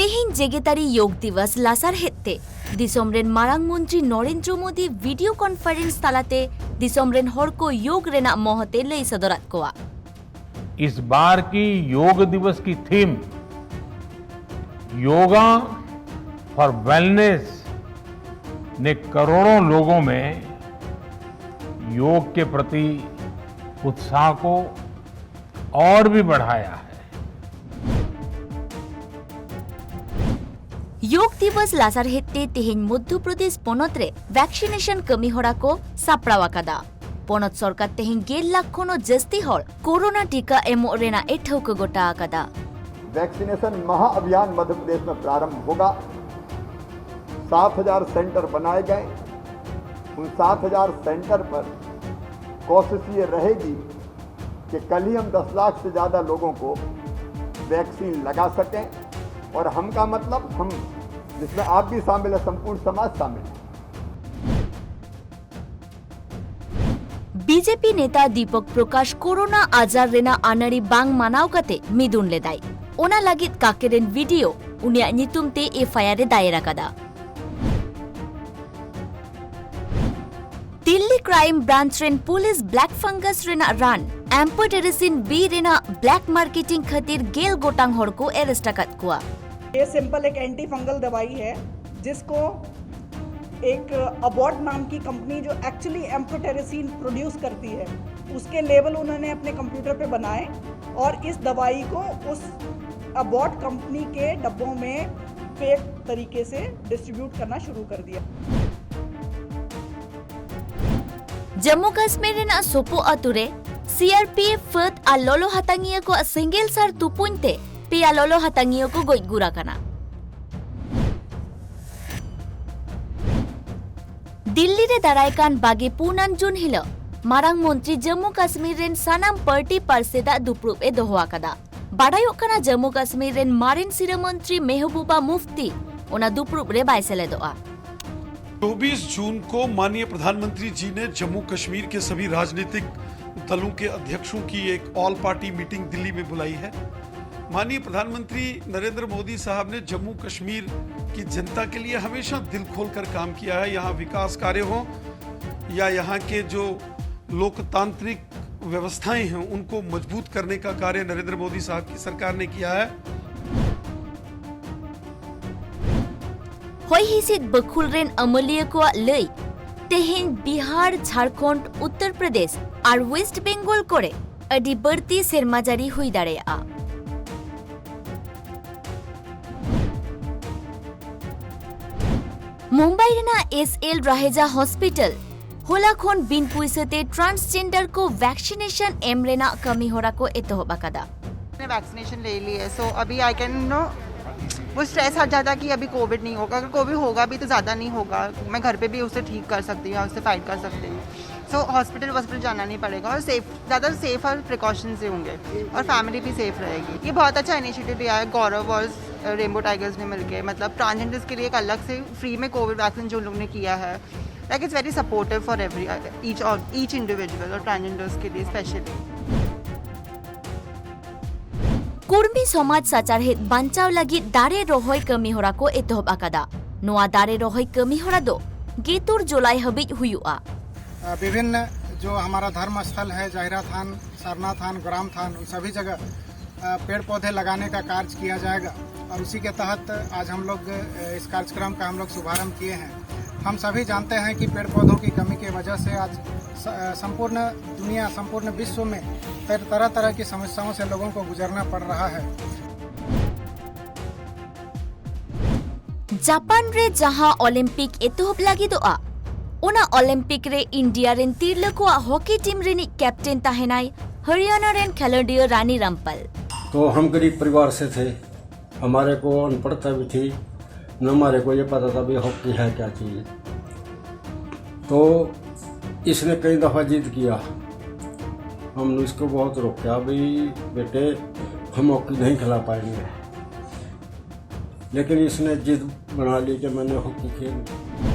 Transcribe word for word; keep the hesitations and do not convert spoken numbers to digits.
ᱛᱮᱦᱮᱧ ᱡᱮᱜᱮᱛᱟᱹᱨᱤ ᱭᱳᱜᱽ ᱫᱤᱵᱚᱥ ᱞᱟᱥᱟᱨᱦᱮᱫ ᱛᱮ ᱫᱤᱥᱚᱢ ᱨᱮᱱ ᱢᱟᱨᱟᱝ ᱢᱚᱱᱛᱨᱤ ᱱᱚᱨᱮᱱᱫᱨᱚ ᱢᱳᱫᱤ ᱵᱷᱤᱰᱤᱭᱳ ᱠᱚᱱᱯᱷᱟᱨᱮᱱᱥ ᱛᱟᱞᱟᱛᱮ ᱫᱤᱥᱚᱢ ᱨᱮᱱ ᱦᱚᱲ ᱠᱚ ᱭᱳᱜᱽ ᱨᱮᱱᱟᱜ ᱢᱚᱦᱚᱛ ᱮ ᱞᱟᱹᱭ ᱥᱚᱫᱚᱨᱟᱫ ᱠᱚᱣᱟ᱾ इस बार की योग दिवस की थीम योगा फॉर वेलनेस ने करोड़ों लोगों में योग के प्रति उत्साह को और भी बढ़ाया है। ᱭᱳᱜᱽ ᱫᱤᱵᱚᱥ ᱞᱟᱥᱟᱨᱦᱮᱫ ᱛᱮ ᱛᱮᱦᱮᱧ ᱢᱚᱫᱷᱭᱚ ᱯᱨᱚᱫᱮᱥ ᱯᱚᱱᱚᱛ ᱨᱮ ᱵᱷᱮᱠᱥᱤᱱᱮᱥᱚᱱ ᱠᱟᱹᱢᱤ ᱦᱚᱨᱟ ᱠᱚ ᱥᱟᱯᱲᱟᱣ ᱟᱠᱟᱫᱟ᱾ ᱯᱚᱱᱚᱛ ᱥᱚᱨᱠᱟᱨ ᱛᱮᱦᱮᱧ ᱜᱮᱞ ᱞᱟᱠᱷ ᱠᱷᱚᱱ ᱦᱚᱸ ᱡᱟᱹᱥᱛᱤ ᱦᱚᱲ ᱠᱳᱨᱳᱱᱟ ᱴᱤᱠᱟ ᱮᱢᱚᱜ ᱨᱮᱱᱟᱜ ᱮ ᱴᱷᱟᱹᱣᱠᱟᱹ ᱜᱚᱴᱟ ᱟᱠᱟᱫᱟ᱾ वैक्सीनेशन महाअभियान मध्य प्रदेश में प्रारंभ होगा। सात हज़ार सेंटर बनाए गए। उन सात हज़ार सेंटर पर कोशिश ये रहेगी कि कल ही हम दस लाख से ज़्यादा लोगों को वैक्सीन लगा सकें। और हम का मतलब हम, जिसमें आप भी शामिल है, संपूर्ण समाज शामिल है। ᱵᱤᱡᱮᱯᱤ ᱱᱮᱛᱟ ᱫᱤᱯᱚᱠ ᱯᱨᱚᱠᱟᱥ ᱠᱳᱨᱳᱱᱟ ᱟᱡᱟᱨ ᱨᱮᱱᱟᱜ ᱟᱹᱱᱟᱹᱲᱤ ᱵᱟᱝ ᱢᱟᱱᱟᱣ ᱠᱟᱛᱮ ᱢᱤᱫᱩᱱ ᱞᱮᱫᱟᱭ᱾ ᱚᱱᱟ ᱞᱟᱹᱜᱤᱫ ᱠᱟᱠᱮ ᱨᱮᱱ ᱵᱷᱤᱰᱤᱭᱳ ᱩᱱᱤᱭᱟᱜ ᱧᱩᱛᱩᱢ ᱛᱮ ᱮᱯᱷ ᱟᱭ ᱟᱨ ᱮ ᱫᱟᱭᱮᱨ ᱟᱠᱟᱫᱟ᱾ ᱫᱤᱞᱞᱤ ᱠᱨᱟᱭᱤᱢ ᱵᱨᱟᱧᱪ ᱨᱮᱱ ᱯᱩᱞᱤᱥ ᱵᱞᱮᱠ ᱯᱷᱟᱝᱜᱟᱥ ᱨᱮᱱᱟᱜ ᱨᱟᱱ ᱟᱢᱯᱷᱳᱴᱮᱨᱤᱥᱤᱱ ᱵᱤ ᱨᱮᱱᱟᱜ ᱵᱞᱮᱠ ᱢᱟᱨᱠᱮᱴᱤᱝ ᱠᱷᱟᱹᱛᱤᱨ ᱜᱮᱞ ᱜᱚᱴᱟᱝ ᱦᱚᱲ ᱠᱚ ᱮᱨᱮᱥᱴ ᱟᱠᱟᱫ ᱠᱚᱣᱟ᱾ ये सिंपल एक एंटी फंगल दवाई है, जिसको एक अबॉट नाम की कंपनी, जो एक्चुअली एम्फोटेरिसिन प्रोड्यूस करती है, उसके लेबल उन्होंने अपने कंप्यूटर पे बनाए और इस दवाई को उस अबॉट कंपनी के डब्बों में फेक तरीके से डिस्ट्रीब्यूट करना शुरू कर दिया। ᱡᱟᱢᱢᱩ ᱠᱟᱥᱢᱤᱨ ᱨᱮᱱᱟᱜ ᱥᱳᱯᱳ ᱟᱛᱳ ᱨᱮ ᱥᱤ ᱟᱨ ᱯᱤ ᱮᱯᱷ ᱯᱷᱟᱹᱫ ᱟᱨ ᱞᱚᱞᱚ ᱦᱟᱛᱟᱝᱤᱭᱟᱹ ᱠᱚᱣᱟᱜ ᱥᱮᱸᱜᱮᱞ ᱥᱟᱨ ᱛᱩᱯᱩᱧ ᱛᱮ ᱯᱮᱭᱟ ᱞᱚᱞᱚ ᱦᱟᱛᱟᱝᱤᱭᱟᱹ ᱠᱚ ᱜᱚᱡ ᱜᱩᱨ ᱟᱠᱟᱱᱟ᱾ ᱫᱤᱞᱞᱤ ᱨᱮ ᱫᱟᱨᱟᱭ ᱠᱟᱱ ᱵᱟᱜᱮ ᱯᱩᱱ ᱟᱱ ᱡᱩᱱ ᱦᱤᱞᱚᱜ ᱢᱟᱨᱟᱝ ᱢᱚᱱᱛᱨᱤ ᱡᱟᱢᱢᱩ ᱠᱟᱥᱢᱤᱨ ᱨᱮᱱ ᱥᱟᱱᱟᱢ ᱯᱟᱨᱴᱤ ᱯᱟᱨᱥᱮᱫᱟᱜ ᱫᱩᱯᱲᱩᱵ ᱮ ᱫᱚᱦᱚ ᱟᱠᱟᱫᱟ᱾ ᱵᱟᱰᱟᱭᱚᱜ ᱠᱟᱱᱟ, ᱡᱟᱢᱢᱩ ᱠᱟᱥᱢᱤᱨ ᱨᱮᱱ ᱢᱟᱨᱮᱱ ᱥᱤᱨᱟᱹ ᱢᱚᱱᱛᱨᱤ ᱢᱮᱦᱵᱩᱵᱟ ᱢᱩᱯᱷᱛᱤ ᱚᱱᱟ ᱫᱩᱯᱲᱩᱵ ᱨᱮ ᱵᱟᱭ ᱥᱮᱞᱮᱫᱚᱜᱼᱟ᱾ चौबीस जून को माननीय प्रधानमंत्री जी ने जम्मू कश्मीर के सभी राजनीतिक दलों के अध्यक्षों की एक ऑल पार्टी मीटिंग दिल्ली में बुलाई है। माननीय प्रधानमंत्री नरेंद्र मोदी साहब ने जम्मू कश्मीर की जनता के लिए हमेशा दिल खोलकर काम किया है। यहाँ विकास कार्य हो या यहाँ के जो लोकतांत्रिक व्यवस्थाएं हैं, उनको मजबूत करने का कार्य नरेंद्र मोदी साहब की सरकार ने किया है। ᱦᱚᱭ ᱦᱤᱸᱥᱤᱫ ᱵᱟᱹᱠᱷᱩᱞ ᱨᱮᱱ ᱟᱹᱢᱟᱹᱞᱤᱭᱟᱹ ᱠᱚᱣᱟᱜ ᱞᱟᱹᱭ, ᱛᱮᱦᱮᱧ ᱵᱤᱦᱟᱨ, ᱡᱷᱟᱲᱠᱷᱚᱸᱰ, ᱩᱛᱛᱚᱨ ᱯᱨᱚᱫᱮᱥ ᱟᱨ ᱣᱮᱥᱴ ᱵᱮᱝᱜᱚᱞ ᱠᱚᱨᱮ ᱟᱹᱰᱤ ᱵᱟᱹᱲᱛᱤ ᱥᱮᱨᱢᱟ ᱡᱟᱹᱲᱤ ᱦᱩᱭ ᱫᱟᱲᱮᱭᱟᱜᱼᱟ᱾ ᱢᱩᱢᱵᱟᱭ ᱨᱮᱱᱟᱜ ᱮᱥ ᱮᱞ ᱨᱟᱦᱮᱡᱟ ᱦᱚᱥᱯᱤᱴᱟᱞ ᱦᱚᱞᱟ ᱠᱷᱚᱱ ᱵᱤᱱ ᱯᱩᱭᱥᱟᱹ ᱛᱮ transgender ᱠᱚ ᱣᱮᱠᱥᱤᱱᱮᱥᱚᱱ ᱮᱢ ᱨᱮᱱᱟᱜ ᱠᱟᱹᱢᱤ ᱦᱚᱨᱟ ᱠᱚ ᱮᱛᱚᱦᱚᱵ ᱟᱠᱟᱫᱟ᱾ मैंने वैक्सीनेशन ले ली है, सो अभी आई कैन नो, वो स्ट्रेस हट जाता है कि अभी कोविड नहीं होगा। अगर कोविड होगा भी तो ज़्यादा नहीं होगा, मैं घर पे भी उसे ठीक कर सकती हूँ, उससे फाइट कर सकती हूँ। सो हॉस्पिटल वॉस्पिटल जाना नहीं पड़ेगा और सेफ, ज़्यादा सेफ और प्रिकॉशंस ही होंगे और फैमिली भी सेफ रहेगी। ये बहुत अच्छा इनिशिएटिव लिया है गौरव और रेनबो टाइगर्स ने मिलके, मतलब ट्रांसजेंडर्स के लिए एक अलग से फ्री में कोविड वैक्सीन जो उन लोगों ने किया है। Like, it's very supportive for every, each of, each individual और ट्रांसजेंडर्स के लिए स्पेशली। ᱠᱩᱲᱢᱤ ᱥᱚᱢᱟᱡᱽ ᱥᱟᱪᱟᱨᱦᱮᱫ ᱵᱟᱧᱪᱟᱣ ᱞᱟᱹᱜᱤᱫ ᱫᱟᱨᱮ ᱨᱚᱦᱚᱭ ᱠᱟᱹᱢᱤ ᱦᱚᱨᱟ ᱠᱚ ᱮᱛᱚᱦᱚᱵ ᱟᱠᱟᱫᱟ᱾ ᱱᱚᱣᱟ ᱫᱟᱨᱮ ᱨᱚᱦᱚᱭ ᱠᱟᱹᱢᱤ ᱦᱚᱨᱟ ᱫᱚ ᱜᱮᱛᱩᱨ ᱡᱩᱞᱟᱭ ᱦᱟᱹᱵᱤᱡ ᱦᱩᱭᱩᱜᱼᱟ᱾ अ, विभिन्न जो हमारा धर्म स्थल है, जाहिरा थान, सरना थान, ग्राम थान, उन सभी जगह, अ, पेड़ पौधे लगाने का कार्य किया जाएगा और उसी के तहत आज हम लोग, अ, इस कार्यक्रम का हम लोग शुभारंभ किए हैं। हम सभी जानते हैं कि पेड़ पौधों की कमी की वजह से आज स-, अ, संपूर्ण दुनिया, संपूर्ण विश्व में तर-, तरह तरह की समस्याओं से लोगों को गुजरना पड़ रहा है। ᱡᱟᱯᱟᱱ ᱨᱮ ᱡᱟᱦᱟᱸ ᱚᱞᱤᱢᱯᱤᱠ ᱮᱛᱚᱦᱚᱵ ᱞᱟᱹᱜᱤᱫᱚᱜᱼᱟ, ᱚᱱᱟ ᱚᱞᱤᱢᱯᱤᱠ ᱨᱮ ᱤᱱᱰᱤᱭᱟ ᱨᱮᱱ ᱛᱤᱨᱞᱟᱹ ᱠᱚᱣᱟᱜ ᱦᱚᱠᱤ ᱴᱤᱢ ᱨᱤᱱᱤᱡ ᱠᱮᱯᱴᱮᱱ ᱛᱟᱦᱮᱱᱟᱭ ᱦᱚᱨᱤᱭᱟᱱᱟ ᱨᱮᱱ ᱠᱷᱮᱞᱳᱰᱤᱭᱟᱹ ᱨᱟᱱᱤ ᱨᱟᱢᱯᱟᱞ᱾ तो हम गरीब परिवार से थे, हमारे को अनपढ़ता भी थी, न हमारे को ये पता था भी हॉकी है क्या चीज़। तो इसने कई दफ़ा जिद किया, हमने इसको बहुत रोका, भाई बेटे, हम हॉकी नहीं खिला पाएंगे, लेकिन इसने जिद बना ली कि मैंने हॉकी खेलनी।